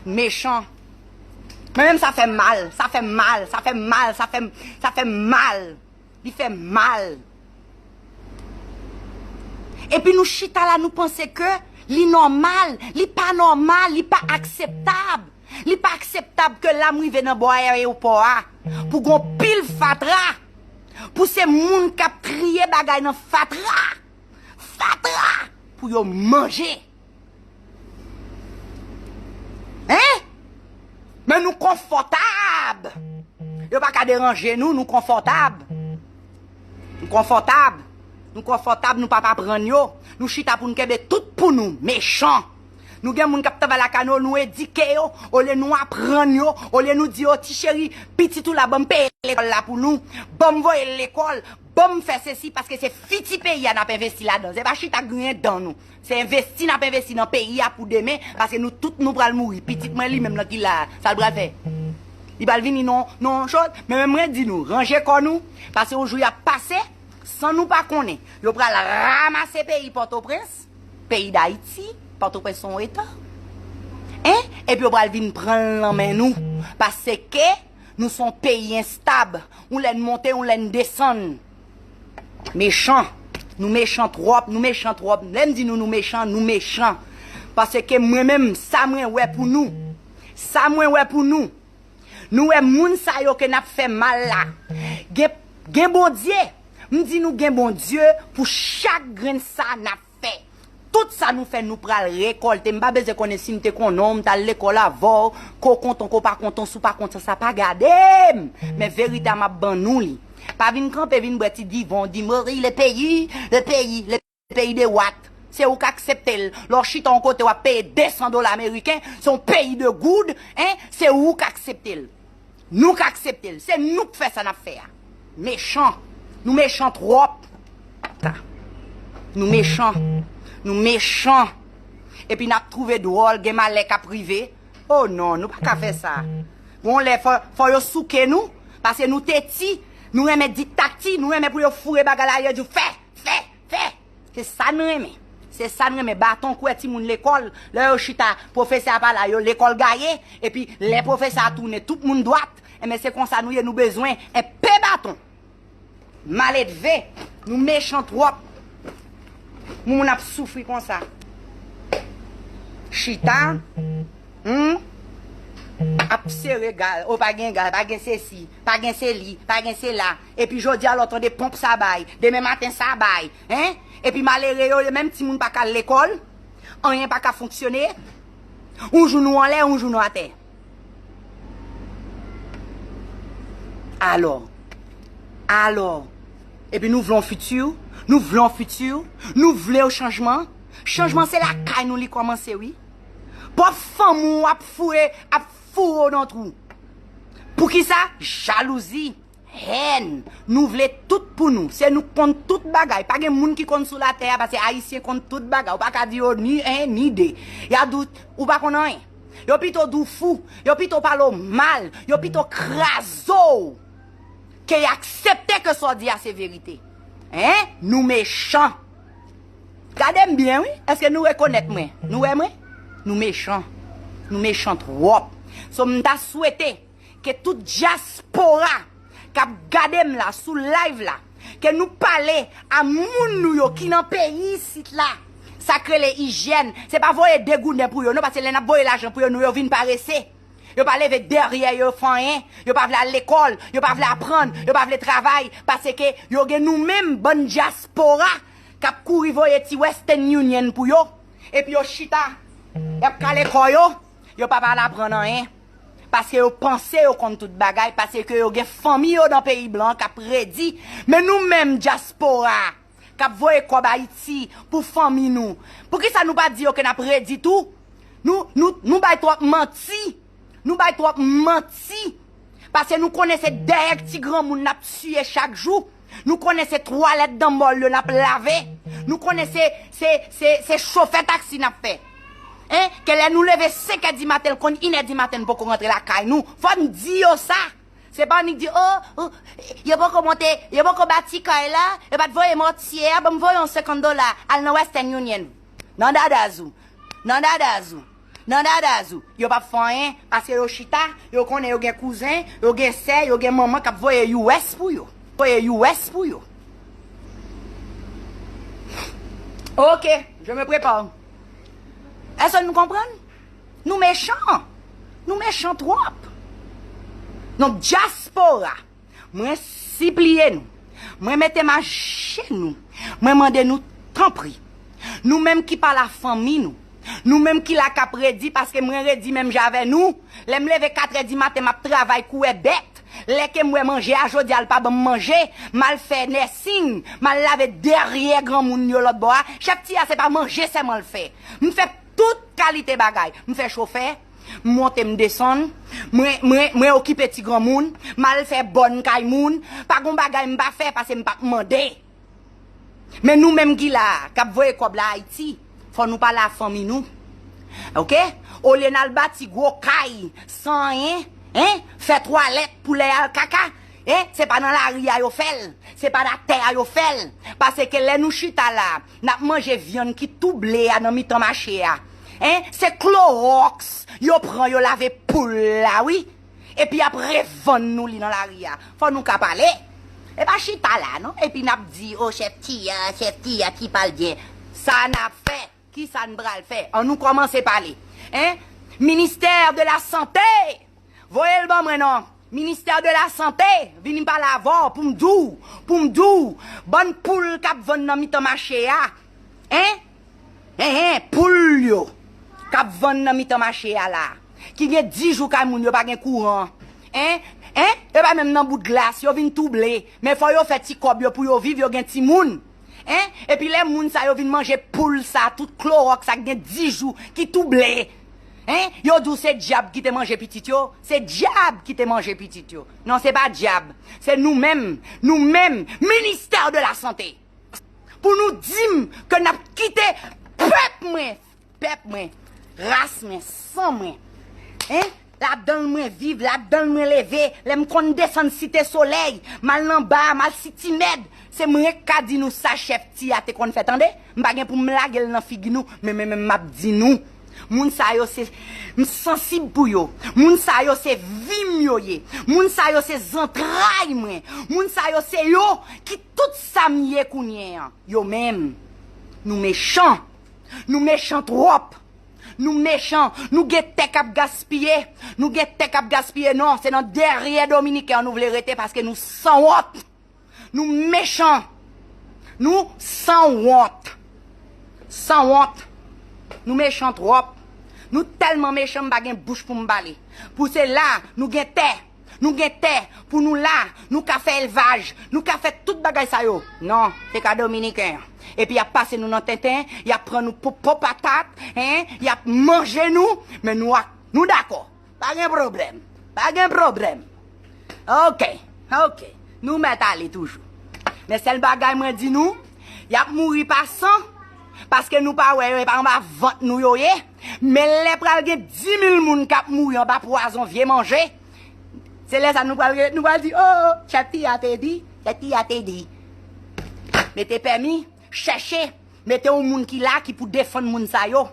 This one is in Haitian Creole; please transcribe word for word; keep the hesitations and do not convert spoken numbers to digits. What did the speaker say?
Mechan. Mwen menm sa fè m mal, sa fè m mal, sa fè m mal, sa fè m, sa fè m mal. Li fè m mal. Epi nou chita la, nou panse ke li nòmal, li pa nòmal, li pa akseptab. Li pa akseptab ke la m rive nan bò ayewopò a pou gon pil fatra, pou se moun k ap triye bagay nan fatra, fatra pou yo manje. Hein? Men nou konfòtab. Yo pa ka deranje nou, nou konfòtab. Nou konfòtab. Nou konfòtab, nou p ap aprann yo. Nou chita pou n kenbe tout pou nou. Mechan. Nou gen moun k ap travay lakay nou, nou edike yo, olye nou aprann yo, olye nou di yo, ti cheri, pitit ou la, ban m peye lekòl la pou nou, ban m voye l lekòl, ban m fè sesi, paske se fiti peyi a n ap envesti ladan. Se pa chita griyen dan nou. Se envesti n ap envesti nan peyi a pou demen, paske nou tout nou pral mouri. Pitit mwen li menm nan ki la a, sa l pral fè? Li pral vini non, non chòt. Men, men mwen di nou, ranje kò nou, paske yon jou y ap pase, san nou pa konnen, yo pral ranmase peyi Pòtoprens, peyi Dayiti, Pòtoprens se yon eta. Hein? Epi yo pral vin pran l nan men nou, paske nou se yon peyi enstab. Yon lè n monte, yon lè n desann. Mechan. Nou mechan twòp, nou mechan twòp. Lè m di nou, nou mechan, nou mechan. Paske mwen menm, sa mwen wè pou nou, sa mwen wè pou nou, nou wè moun sa yo ke n ap fè mal la. Gen, gen Bondye. M di nou gen Bondye pou chak grenn sa n ap fè. Tout sa nou fè, nou pral rekòlte. M pa bezwen konnen si m te konnen w, m t al lekòl avè w, ke w kontan, ke w pa kontan, si w pa kontan, sa pa gade m. Men verite a m ap ban nou li. Pa vin kanpe, vin bwè ti diven w, di, Mori, le peyi, le peyi, le peyi de wat. Se ou k aksepte l. Lè w chita yon kote, w ap peye de san dola ameriken, se yon peyi de goud, hein, se ou k aksepte l. Nou k aksepte l. Se nou k fè sa n ap fè a. Mechan. Nou mechan twòp. Ta. Nou mechan. Nou mechan. Epi n ap twouve dwòl, gen malè k ap rive. Oh non, nou pa ka fè sa. Gon lè fò, fò yo souke nou, paske nou teti, nou renmen diktakti, nou renmen pou yo foure bagay la, yo di w fè, fè, fè. Se sa n renmen. Se sa n renmen. Baton kwè timoun lekòl. Lè yo chita, pwofesè a pa la, yo lekòl gaye. Epi lè pwofesè a tounen, tout moun dwat. Enben, se konsa nou ye, nou bezwen enpe baton. Maledve. Nou mechan twòp. Moun ap soufri konsa. Chita. Hmm? Ap sere gaz. O, pa gen gaz, pa gen sesi, pa gen seli, pa gen sela. Epi jodi a lè w tande ponp sa bay, demen maten sa bay, hein? Epi malere yo, menm timoun pa ka al lekòl, anyen pa ka fonksyone. Yon jou nou anlè, yon jou nou atè. Alò, alò, epi nou vle yon fiti, nou vle yon fiti, nou vle yon chanjman. Chanjman se lakay nou li kòmanse, wi. Pwòp fanmi w ap foure, ap foure w nan twou. Poukisa? Jalouzi, hèn. Nou vle tout pou nou. Se nou k konn tout bagay. Pa gen moun ki konn sou latè a, paske Ayisyen konn tout bagay. Ou pa ka di yo ni en, ni de. Y ap di w, ou pa konn anyen. Yo pito di w fou. Yo pito pale w mal. Yo pito kraze w. Ke y aksepte ke sa w di a se verite. Hein? Nou mechan. Gade m byen, wi. Èske nou rekonèt mwen? Nou wè mwen? Nou mechan. Nou mechan twòp. So, m ta swete ke tout dyaspora k ap gade m la sou live la, ke nou pale a moun nou yo ki nan peyi isit la, sa k rele ijyèn. Se pa voye de gouden pou yo, non, paske lè n ap voye lajan pou yo, nou yo vin parese. Yo pa leve dèyè yo fè anyen. Yo pa vle al lekòl. Yo pa vle aprann. Yo pa vle travay. Paske yo gen nou menm bann dyaspora k ap kouri voye ti Western Union pou yo. Epi yo chita. Y ap kale kò yo. Yo pa pral aprann anyen. Paske yo panse yo konn tout bagay. Paske yo gen fanmi yo nan peyi blan k ap redi. Men nou menm dyaspora k ap voye kòb Ayiti pou fanmi nou. Poukisa nou pa di yo ke n ap redi tou? Nou, nou, nou bay twòp manti. Nou bay twòp manti. Paske nou konnen se dèyè ti granmoun n ap tiye chak jou. Nou konnen se twalèt danmòl yo n ap lave. Nou konnen se, se, se, se chofè taksi n ap fè. Hein? Ke lè nou leve senk è di maten, l konn inè di maten, n poko rantre lakay nou. Fò n di yo sa. Se pa annik di, oh, oh, yo poko monte, yo poko bati kay la, yo pa t voye mòtye a, ban m voye yon senkant dola, al nan Western Union. Nan dadaz ou. Nan dadaz ou. Nan dadaz ou, yo p ap fè anyen, paske yo chita, yo konnen yo gen kouzen, yo gen sè, yo gen manman k ap voye U S pou yo. Voye U S pou yo. Ok, je me prépare. Èske nou konprann? Nou mechan. Nou mechan twòp. Donk, dyaspora, mwen sipliye nou. Mwen mete m ajenou. Mwen mande nou, tanpri. Nou menm ki pa lafanmi nou. Nou menm ki la k ap redi, paske mwen redi menm jan avè nou. Lè m leve katrè di maten, m ap travay kou wè bèt. Lè ke m wè manje a, jodi a, l pa ban m manje, m al fè nèsing, m al lave dèyè granmoun yo lòt bò a. Chèf Tiya, se pa manje sèlman l fè. M fè tout kalite bagay. M fè chofè, m monte, m desann, mwen, mwen, mwen okipe ti granmoun, m al fè bòn kay moun. Pa gon bagay m pa fè, paske m p ap mande. Men nou menm ki la a, k ap voye kòb la Ayiti, fò nou pale a fanmi nou. Ok? Olye n al bati gwo kay, san anyen, en? Fè twalèt pou lè y al kaka, en? Se pa nan lari a yo fè l, se pa nan tè a yo fè l. Paske lè nou chita la, n ap manje vyann ki tou ble a nan mitan mache a. En? Se klowòks yo pran, yo lave poul la, wi. Epi y ap revann nou li nan lari a. Fò nou ka pale. E pa chita la, non. Epi n ap di, o, chèf Tiya, chèf Tiya ki pale byen. Sa n ap fè. Kisa n pral fè? Ann nou kòmanse pale. En? Ministè de la Sante! Voye l ban mwen, non. Ministè de la Sante, vini pale avè w pou m di w, pou m di w, bann poul k ap vann nan mitan mache a. En? Enhen, poul yo k ap vann nan mitan mache a la, ki gen dis jou kay moun yo pa gen kouran. En? En? Yo pa menm nan bout glas, yo vin tou ble. Men fò yo fè ti kòb yo pou yo viv, yo gen timoun. En? Epi lè moun sa yo vin manje poul sa, tout klowòks sa k gen dis jou, ki tou ble. En? Yo di w se dyab ki te manje pitit yo? Se dyab ki te manje pitit yo. Non, se pa dyab. Se nou menm, nou menm, ministè de la sante. Pou nou di m ke n ap kite pèp mwen, pèp mwen, ras mwen, san mwen, en, ladan l mwen viv, ladan l mwen leve, lè m konn desann Site Solèy, m al nan ba a, m al Siti Mèd, se mwen k ka di nou sa chèf Tiya te konn fè, tande. M pa gen pou m lage l nan figi nou, men, men, men m ap di nou. Moun sa yo se, m sansib pou yo. Moun sa yo se vi m yo ye. Moun sa yo se zantray mwen. Moun sa yo se yo ki tout sa m ye kounye an. Yo menm, nou mechan. Nou mechan twòp. Nou mechan. Nou gen tè k ap gaspiye. Nou gen tè k ap gaspiye. Non, se nan dèyè Dominiken an nou vle rete paske nou sanwont. Nou mechan. Nou sanwont. Sanwont. Nou mechan twòp. Nou tèlman mechan, m pa gen bouch pou m pale. Pou se la, nou gen tè. Nou gen tè. Pou nou la, nou ka fè elvaj. Nou ka fè tout bagay sa yo. Non, se ka Dominiken an. Epi y ap pase nou nan tenten, y ap pran nou pou po patat, en, y ap manje nou, men nou ak, nou dakò. Pa gen pwoblèm. Pa gen pwoblèm. Ok, ok. Nou mèt ale toujou. Men sèl bagay mwen di nou, y ap mouri pa san, paske nou pa wè yo, e pa anba vant nou yo ye. Men lè pral gen dis mil moun k ap mouri anba pwazon vye manje, se lè sa nou pral, nou pral di, o, o, chèf Tiya te di, chèf Tiya te di. Mete pèmi, chèche, mete yon moun ki la, ki pou defann moun sa yo.